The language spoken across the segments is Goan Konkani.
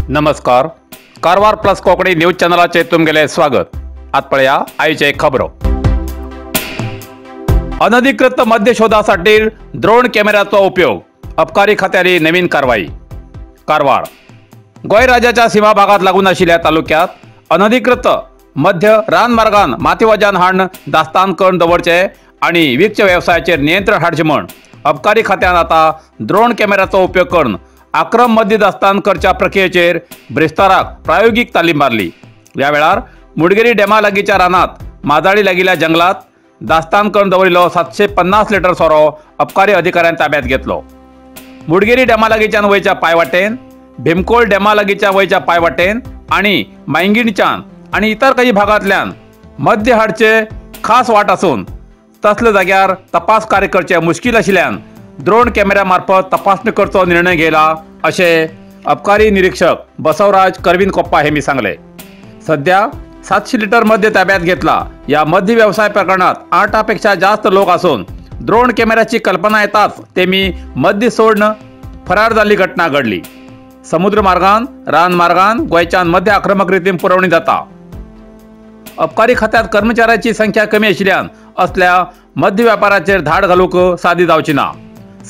नमस्कार, कारवार प्लस कोंकणी न्यूज चॅनलाचे तुमगेले स्वागत। आत पळया आयचे खबरो। अनधिकृत मद्य शोधासाठी ड्रोन कॅमेऱ्याचो उपयोग, अबकारी खात्याची नवीन कारवाई। कारवार गोंय राज्याच्या सीमा भागात लागून आशिल्ल्या तालुक्यात अनधिकृत मध्य रानमार्गान मातीवजान हाडून दास्तान करून दवरचे आनी विकचे वेवसायाचेर नियंत्रण हाडचें म्हूण अबकारी खात्यान आतां ड्रोन कॅमेऱ्याचो उपयोग करून आक्रम मद्य दास्तान करच्या प्रक्रियेचेर ब्रेस्ताराक प्रायोगीक तालीम मारली। ह्या वेळार मुडगेरी डॅमा लागींच्या रानात माजाळी लागिल्ल्या जंगलात दास्तान करून दवरिल्लो 750 लिटर सोरो अबकारी अधिकाऱ्यान ताब्यात घेतलो। मुडगेरी डॅमा लागींच्यान वयच्या पांयवाटेन, भीमकोळ डॅमा लागींच्या वयच्या पांयवाटेन आनी मायंगिणच्यान आनी इतर काही भागांतल्यान मद्य हाडचे खास वाट आसून तसल्या जाग्यार तपास कार्य करचे मुश्कील आशिल्ल्यान ड्रोन कॅमेऱ्या मार्फत तपासणी करचो निर्णय घेतला अशें अबकारी निरीक्षक बसवराज करवीन कोप्पा हेमी सांगले। सध्या 700 लिटर मद्य ताब्यात घेतला। या मद्य व्यवसाय प्रकरणात 8 पेक्षा जास्त लोक असून ड्रोन कॅमेऱ्याची कल्पना येताच तेमी मद्य सोडून फरार जाल्ली घटना घडली। समुद्र मार्गान रानमार्गान गोंयच्यान मद्य आक्रमक रितीन पुरवणी जाता। अबकारी खात्यात कर्मचाऱ्यांची संख्या कमी आशिल्ल्यान असल्या मद्य व्यापाराचेर धाड घालूंक सादी जावची ना।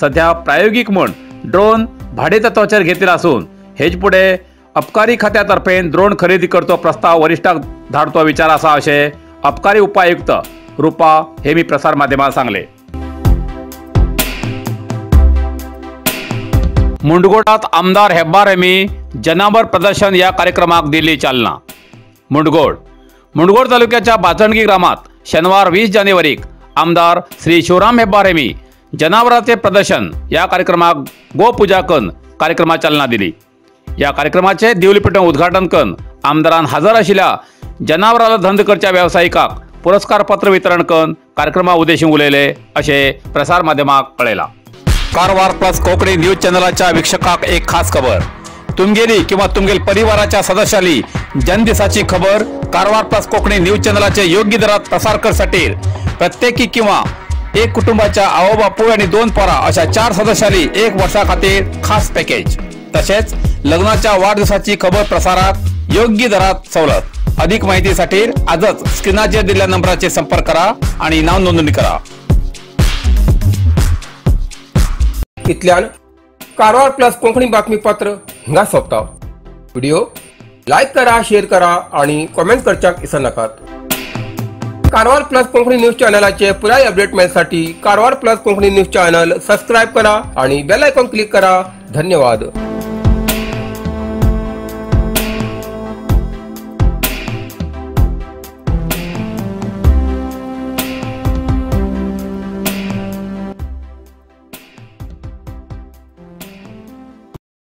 सध्या प्रायोगिक म्हूण ड्रोन भाडे तत्वाचेर घेतिल्लो आसून हेज फुडें अबकारी खात्यातर्फे ड्रोन खरेदी करचो प्रस्ताव वरिश्ठांक धाडचो विचार आसा अशें अबकारी उपायुक्त रुपा हेमी प्रसार माध्यमांत सांगले। मुंडगोडात आमदार हेब्बार हेमी जनावर प्रदर्शन या कार्यक्रमाक दिली चालना। मुंडगोड मुंडगोड तालुक्याच्या बाचणगी ग्रामात शनिवार 20 जानेवारीक आमदार श्री शिवराम हेब्बार हेमी जनावरांचे प्रदर्शन या कार्यक्रमाक गोपूजा करून कार्यक्रमाक चालना दिली। या कार्यक्रमाचे दिवली पेटोवन उद्घाटन करून आमदारान हजर आशिल्ल्या जनावराला धंद करच्या व्यावसायिकाक पुरस्कार पत्र वितरण करून कार्यक्रमा उद्देशून उलयले अशें प्रसार माध्यमाक कळयलां। कारवार प्लस कोंकणी न्यूज चॅनलाच्या वीक्षकाक एक खास खबर। तुमगेली किंवा तुमगेल परिवाराच्या सदस्याली जन्मदिसाची खबर कारवार प्लस कोंकणी न्यूज चॅनलाचे योग्य दरात प्रसार करसाठी प्रत्येकी किंवा एक कुटुंबाच्या आवो बापूय आणि 2 पोरा अशा 4 सदस्यांनी 1 वर्षा खातीर खास पॅकेज, तसेच लग्नाच्या वाढदिवसाची खबर प्रसारात योग्य दरात सवलत। अधिक माहितीसाठी आजच स्क्रीनाचेर दिलेल्या नंबराचेर संपर्क करा आणि नाव नोंदणी करा। इतल्यान कारवार प्लस कोंकणी बातमीपत्र हिंगा सोंपता। व्हिडिओ लायक करा, शेअर करा आणि कॉमेंट करच्याक विसरनाकात। कारवार प्लस कोंकणी न्यूज चॅनलाचे पुराय update मेळसाठी Karwar plus Konkani news channel subscribe करा आणि बेल आयकॉन क्लिक करा। धन्यवाद।